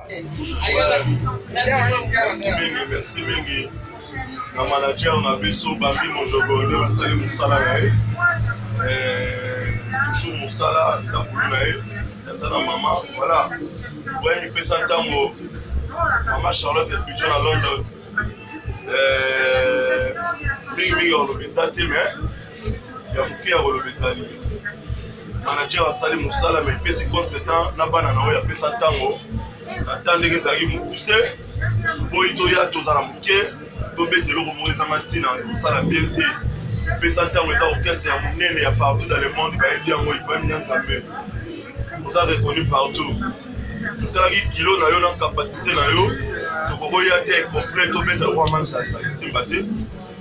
Merci mingi, merci mingi na manager na biso Bambi Mondogo nde basali mosala na ye, toujours mosala eza bulu na ye, tata na mama. Voilà, Ibrahim ipesa ntango mama Charlotte Elbijo na London. Mingi mingi ya koloba eza te, mais ya moke ya koloba ezali manager asali mosala, mais epesi contre temps na bana na oyo apesa ntango na temps ndenge ezalaki mokuse. Toboyi toya, tozala moke, tobeta eloko moko ezanga ntina, ekosala bien te. Pesa ntango eza orchestre ya monene ya partout dans le monde, bayebi yango. Ibrahim ya Nzambe, oza reconnu partout. Totalaki kilo na yo na capacité na yo, tokokoya te complet, tobeta lokola manzanza, esimba te.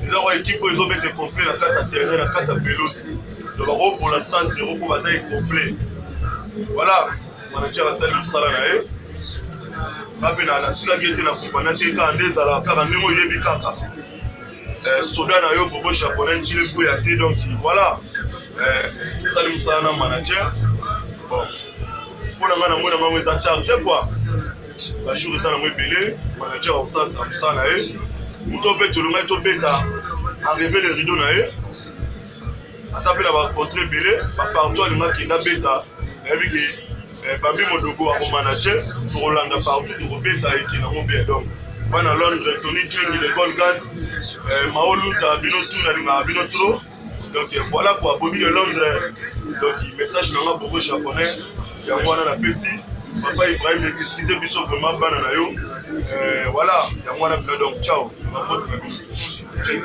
Eza kwa équipe oyo ezobeta complet na kati ya terrain, na kati ya pelouse, donc bakopola 100-0 mpo baza incomplet. Voilà, manager asali mosala na ye. Nga mpe natikaki ete na kompana te, kaka nde ezalaka, kaka ndenge oyebi kaka soda na yo Bobo Japonais ntile boya te. Donc voilà, tosali mosala na manager. Bon, mpo na ngai, namoni yango eza tard te quoi, bajour eza nango ebele. Manager akosalisa mosala na ye, moto mpe tolongai tobeta enlever le rideau na ye. Aza mpe na bacontre ebele, bapartout alinga akende abeta. Nayebi ke Bambi Modogo akomanager, tokolanda partout, tokobeta, ekende yango bien. Donc bana Londres, Tony Twengi, le Golgan, Maoluta, bino tu nalingaka bino trop. Donc voilà quoi, Bobi de Londres. Donc message nanga Bobo Japonais yango wana napesi papa Ibrahim. Excuse biso vraiment, bana na yo. Voilà, yango wana bino. Donc ciao, bambote na bino. Check.